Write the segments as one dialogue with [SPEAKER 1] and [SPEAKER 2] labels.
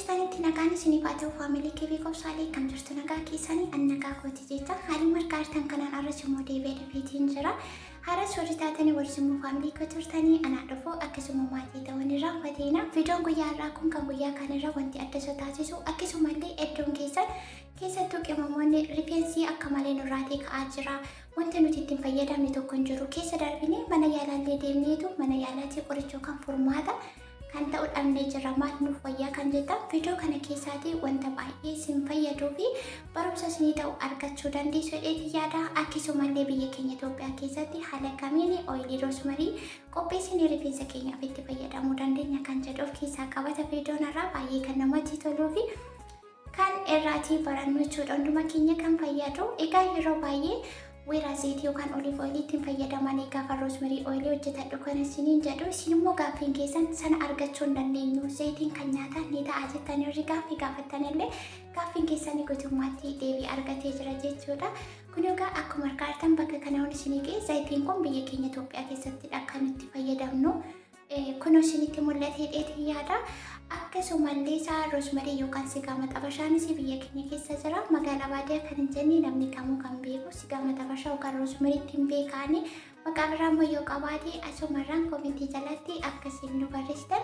[SPEAKER 1] Jirtanitti nagaan isiniif haa ta'u, faamilii kibii qobsaalee, kam jirtu? Nagaa keessanii? An nagaa kooti jecha haaluma argaa jirtan kanaan arras immoo deebi'ee dhufeetiin jira. Har'as warri taatanii warri immoo faamilii koo turtanii anaa dhufu, akkasuma maatii ta'uun irraanfateena. Viidiyoon guyyaa har'aa kun kan guyyaa kaanirra wanti adda isa taasisu, akkasumallee iddoon keessan keessattuu qimamoonni rifeensi akka malee nurraatii ka'aa jira. Wanti nuti ittiin fayyadamne tokko hin jiru. Keessa darbinee mana yaalaallee deemneetu mana yaalaatii qoricha yookaan furmaata kan ta'u dhabnee jirra. Maal nuuf wayyaa kan jettan, viidiyoo kana keessaatii wanta baay'ee isin fayyaduu fi barumsa isinii ta'u argachuu dandeessu jedheetii yaada. Akkasumallee biyya keenya Itoophiyaa keessatti haala kamiin ooyilii roosmarii qopheessinee rifeensa keenyaaf itti fayyadamuu dandeenya kan jedhu of keessaa qabata. Viidiyoon irraa baay'ee kan namatti toluu fi kan irraatii barannu jechuudha. Hunduma keenya kan fayyadu. Egaa yeroo baay'ee weeraa zayitii yookaan oliif oilii ittiin fayyadamanii gaafa roosmarii oilii hojjetadhu kan isiniin jedhu, isin immoo gaaffiin keessan sana argachuu hin dandeenyu, zayitiin kan nyaataa ni ta'a jettanii warri gaaffii gaafattan illee gaaffiin keessanii guutummaatti deebii argatee jira jechuudha. Kun egaa akkuma argaa jirtan bakka kana waan isinii ga'e, zayitiin kun biyya keenya Itoophiyaa keessattidha kan itti fayyadamnu. Kun isinitti mul'atee dheetii yaada. Akkasumallee isaa roosmarii yookaan sigaa maxabashaanis biyya keenya keessa jira. Magaalaa baadiyyaa kan hin jenne namni kamuu kan beeku sigaa maxabashaa yookaan roosmarii ittiin beekaani. Maqaa biraa immoo yoo qabaate asumarraan koomentii jalatti akkasiin nu barreessitan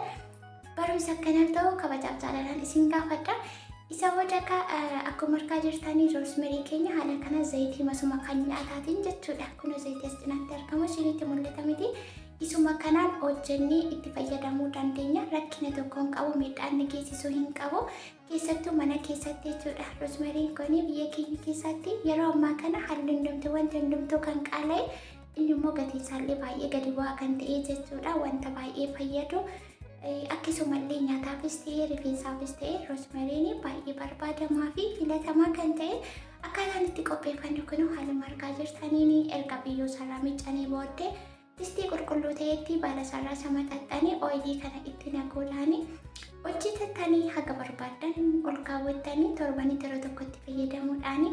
[SPEAKER 1] barumsa akkanaaf ta'u kabajaaf jaalalaan isin gaafadha. Isa booda akkuma argaa jirtanii roosmarii keenya haala kana zayitii masuma kan nyaataatiin jechuudha. Kun zayitii as cinaatti argamu isinitti mul'ata miti. Isuma kanaan hojjennee itti fayyadamuu dandeenya. Rakkina tokko hin qabu, miidhaa inni geessisuu hin qabu. Keessattuu mana keessatti jechuudha. Roosmariin kun biyya keenya keessatti yeroo ammaa kana haalli hundumtuu, wanti hundumtuu kan qaala'e, inni immoo gatiin isaallee baay'ee gadi bu'aa kan ta'e jechuudha. Wanta baay'ee fayyadu. Akkasumallee nyaataafis ta'e rifeensaafis ta'e roosmariin baay'ee barbaadamaa fi filatamaa kan ta'e, akkaataan itti qopheeffannu kun haaluma argaa jirtaniin erga biyyoo sarara miccanii booddee distii qulqulluu ta'etti baala sarara sama xaxxanii ooyilii kana itti naquudhaan hojjetattanii haga barbaaddan ol kaawwattanii torbanii yeroo tokkotti fayyadamuudhaan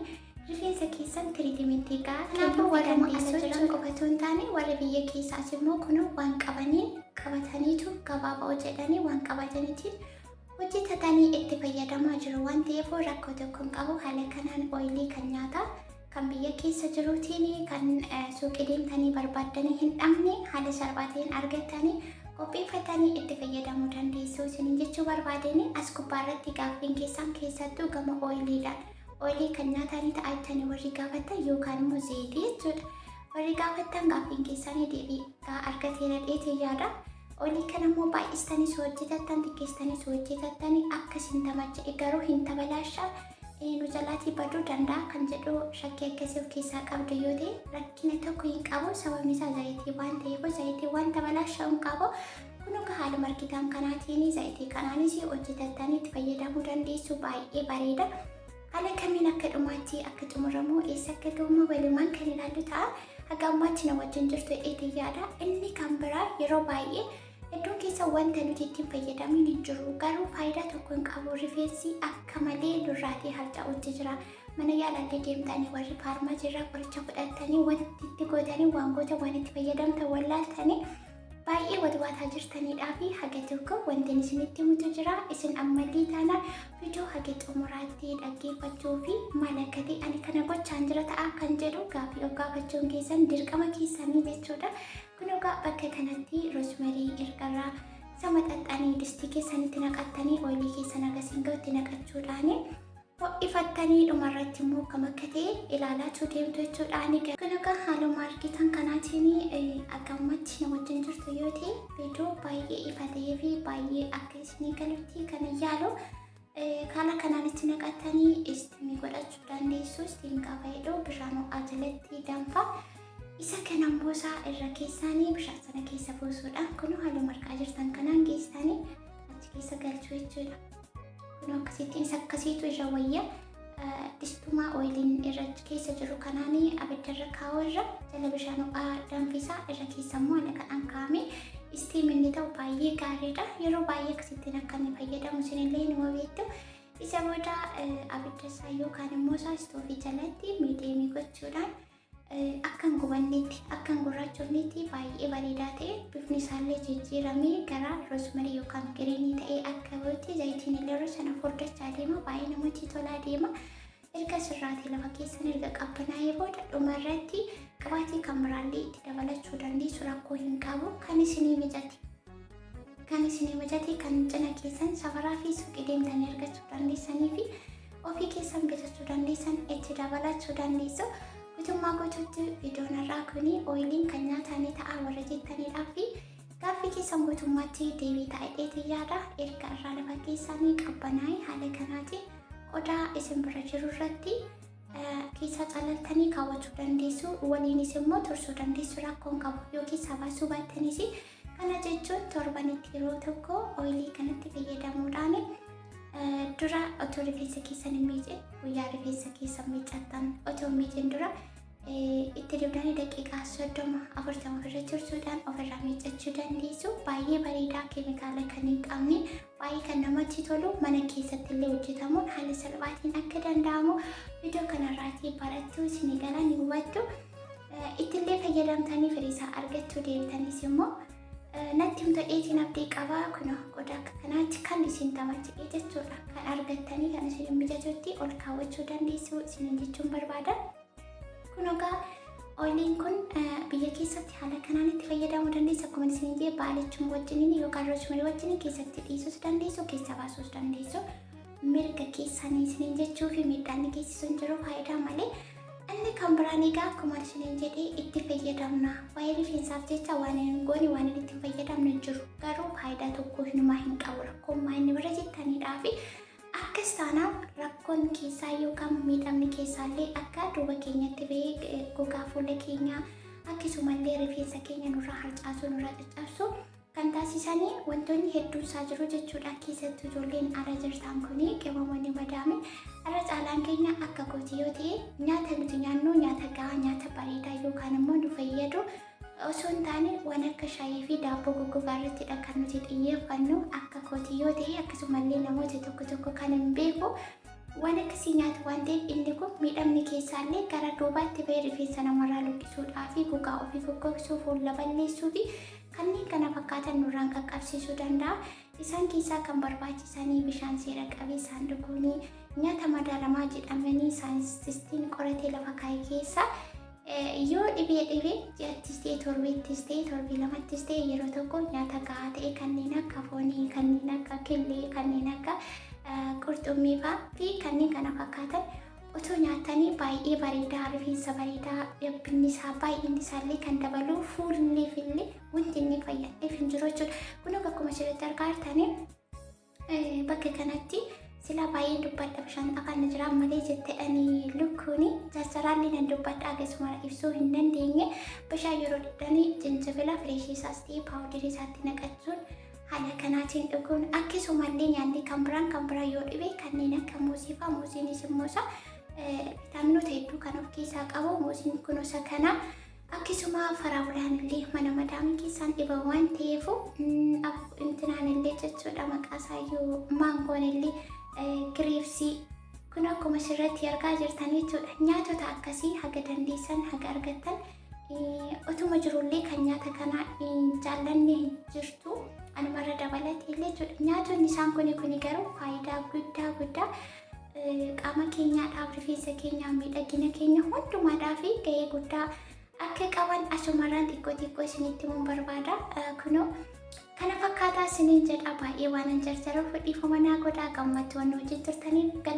[SPEAKER 1] rifeensa keessan tiriitimentii gahaa. Kanaafuu warra ala jiran qofa otoo hin taane warra biyya keessaas immoo kun waan qabaniin qabataniitu gabaa ba'u jedhanii waan qabataniitiin hojjetatanii itti fayyadamaa jiru waan ta'eef rakkoo tokko hin qabu. Haala kanaan ooyilii kan nyaataa kan biyya keessa jiruutiin kan suuqii deemtanii barbaaddanii hin dhabne haala salphaa ta'een argattanii qopheeffatanii itti fayyadamuu dandeessu isiniin jechuu barbaadeen. As gubbaarratti gaaffiin keessan keessattuu gama ooyiliidhaan ooyilii kan nyaatanii ta'a jettanii warri gaafattan yookaan immoo zayitii jechuudha. Warri gaafattan gaaffiin keessanii deebii argateera dheetee yaada. Ooyilii kana immoo baay'istanii hojjetattan xiqqeessitanii hojjetattanii akka isin tamacha'e garuu hin tabalaashaa nu jalaatii baduu danda'a kan jedhu shakkii akkasii of keessaa qabdu yoo ta'e, rakkina tokko hin qabu. Sababni isaa zayitii waan ta'eef zayitii waan tabalaashaa hin qabu. Kun egaa haaluma argitan kanaatiin zayitii kanaanis hojjetattanii itti fayyadamuu dandeessu, baay'ee bareeda. Haala kamiin akka dhumaatti akka xumuramu, eessa akka ga'u walumaan kan ilaallu ta'a. Haga ammaatti na wajjin jirtu jedheetiin yaada. Inni kan biraa, yeroo baay'ee iddoon keessa wanta nuti ittiin fayyadamin hin jiru. Garuu faayidaa tokko hin qabu. Rifeensi akka malee nurraatii harca'utti jira. Mana yaalaallee deemtanii warri faarmaasii irraa qoricha fudhattanii wanti itti gootanii waan goota waan itti fayyadamtan wallaaltanii baay'ee watwaataa jirtaniidhaa fi haga tokko wanti isinitti himutu jira. Isin ammallee taanaan viidiyoo haga xumuraatti dhaggeeffachuu fi maal akka ta'e, ani kana gochaan jira ta'a kan jedhu gaaffii of gaafachuun keessan dirqama keessanii jechuudha. Kun egaa bakka kanatti roosmarii ergarraa sama xaxxanii distii keessanitti naqattanii ooyilii keessan agasiin ga'utti naqachuudhaani ho'ifattanii dhumarratti immoo akkam akka ta'e ilaalaatu deemtu jechuudhaani. Kun egaa haaluma argitan kanaatiin akka ammatti na wajjin jirtu yoo ta'e, viidiyoo baay'ee ifa ta'ee fi baay'ee akka isinii galutti kan yaalu, haala kanaan itti naqattanii istiimii godhachuu dandeessu. Istiim gaafa jedhu bishaan ho'aa jalatti danfa. Isa kana immoo isaa irra keessaanii bishaan sana keessa buusuudhaan kun haaluma argaa jirtan kanaan geessanii achi keessa galchuu jechuudha. Kun akkasittiin isa akkasiitu irra wayya. Distumaa ooyiliin irra keessa jiru kanaan abidda irra kaa'uu irra jala bishaan ho'aa danfisaa irra keessa immoo haala kanaan kaa'amee istiim inni ta'u baay'ee gaariidha. Yeroo baay'ee akkasittiin akka inni fayyadamu isinillee numa beektu. Isa booda abidda isaa yookaan immoo isaa istoofii jalatti miidiyeemii gochuudhaan Akka hin gubannetti, akka hin gurraachofnetti baay'ee bareedaa ta'e, bifni isaallee jijjiiramee gara rosemary yookaan greenii ta'ee akka bahutti zayitiin illee yeroo sana furdachaa deema, baay'ee namatti tolaa deema. Erga sirraatee lafa keessan erga qabbanaa'ee booda dhumarratti qibaatii kan biraallee itti dabalachuu dandeessu, rakkoo hin qabu. Kan isinii mijate. Kan isinii mijate kan cina keessan safaraa fi suuqii deemtanii argachuu dandeessanii fi ofii keessan bitachuu dandeessan itti dabalachuu dandeessu. Guutummaa guutuutti viidiyoon irraa kuni oiliin kan nyaataa ni ta'a warra jettaniidhaa fi gaaffii keessan guutummaatti deebii ta'edheeti yaada. Erga irraa lafa keessanii qabbanaa'e haala kanaatiin qodaa isin bira jiru irratti keessaa calaltanii kaawwachuu dandeessu. Waliinis immoo tursuu dandeessu, rakkoon qabu yoo keessaa baasuu baattanis. Kana jechuun torbanitti yeroo tokko oilii kanatti fayyadamuudhaan dura otoo rifeensa keessan hin miicin, guyyaa rifeensa keessan miiccattan otoo miicin dura itti dibdanii daqiiqaa 30 40 ofirra tursuudhaan ofirraa miiccachuu dandeessu. Baay'ee bareedaa, keemikaala kan hin qabne, baay'ee kan namatti tolu, mana keessatti illee hojjetamuun haala salphaatiin akka danda'amu viidiyoo kanarraatii barattuu isinii gala, ni hubattu. Ittillee fayyadamtanii firii isaa argachuu deebitanis immoo natti himtu dheetiin abdii qabaa. Kun qodaa akka kanaatti kan isin tamacha'e jechuudha. Kan argattanii kan isin mijatutti ol kaawwachuu dandeessu isiniin jechuun barbaada. Kun egaa oiliin kun biyya keessatti haala kanaan itti fayyadamuu dandeessu. Akkuma isin jedhe baalichuma wajjiniin yookaan rosemary wajjiniin keessatti dhiisuus dandeessu, keessa baasuus dandeessu. Mirga keessanii isiniin jechuu fi miidhaan ni geessisu hin jiru, faayidaa malee. Inni kan biraan egaa akkuma isiniin jedhee itti fayyadamna. Waa'ee rifeensaaf jecha waan hin goone, waan inni itti fayyadamnu hin jiru. Garuu faayidaa tokko hinumaa hin qabu. Rakkoon maa inni bira jettaniidhaa fi akkas taanaan rakkoon keessaa yookaan miidhamni keessaallee akka duuba keenyatti bahee gogaa fuula keenyaa akkasumallee rifeensa keenya nurraa harcaasuu, nurraa caccabsu kan taasisanii wantoonni hedduun isaa jiru jechuudha. Keessattuu ijoolleen ala jirtan kuni qabamoonni madaame irra caalaan keenya akka kooti yoo ta'e nyaata nuti nyaannu nyaata gahaa, nyaata bareedaa yookaan immoo nu fayyadu osoo hin taane waan akka shaayii fi daabboo goggogaa irrattidha kan nuti xiyyeeffannu akka kooti yoo ta'e. Akkasumallee namoota tokko tokko kan hin beeku waan akkasii nyaatu waan ta'eef inni kun miidhamni keessaallee gara duubaatti bahee rifeensa namarraa luqqisuudhaa fi gogaa ofii goggogsuu, fuula balleessuu fi kanneen kana fakkaatan nurraan qaqqabsiisuu danda'a. Isaan keessaa kan barbaachisanii bishaan seera qabeessaan dhuguunii, nyaata madaalamaa jedhamanii saayintistiin qoratee lafa kaa'e keessaa yoo dhibee dhibee ji'attis ta'e, torbeettis ta'e, torbee lamattis ta'e yeroo tokko nyaata gahaa ta'e kanneen akka foonii, kanneen akka killee, kanneen akka qurxummii fa'aa fi kanneen kana fakkaatan otoo nyaatanii baay'ee bareedaa, rifeensa bareedaa, yabbinni isaa baay'inni isaallee kan dabalu, fuulleef illee wanti inni fayyadheef hin jiru jechuudha. Kun akkuma asirratti argaa jirtanii bakka kanatti silaa baay'een dubbadha, bishaan afaan na jira malee jettedhanii lukkuuni jarjaraallee nan dubbadha, akkasuma ibsuu hin dandeenye. Bishaan yeroo dhugdanii jinjibila freshii isaas ta'e powderii isaatti naqachuun haala kanaatiin dhuguun, akkasumallee nyaanni kan biraan yoo dhibe kanneen akka muuzii fa'aa, muuziinis immoo isa viitaaminoota hedduu kan of keessaa qabu muuziin kun isa kana. Akkasuma faraabulaan illee mana madaamii keessaan dhiba waan ta'eef intinaan illee jechuudha, maqaa isaayyuu maangoon illee, grapesii kun akkuma asirratti argaa jirtan jechuudha. Nyaatota akkasii haga dandeessan, haga argattan, otuma jirullee kan nyaata kana jaallanne hin jirtu, anumarra dabalatee illee jechuudha. Nyaatonni isaan kuni garuu faayidaa guddaa guddaa qaama keenyaadhaaf, rifeensa keenyaaf, miidhagina keenya hundumaadhaaf gahee guddaa akka qaban asumarraan xiqqoo xiqqoo isinitti himuun barbaada. Kunoo kana fakkaataa isiniin jedha. Baay'ee waan hin jarjaruuf dhiifama naa godhaa. Gammachuu waan hojii turtaniif.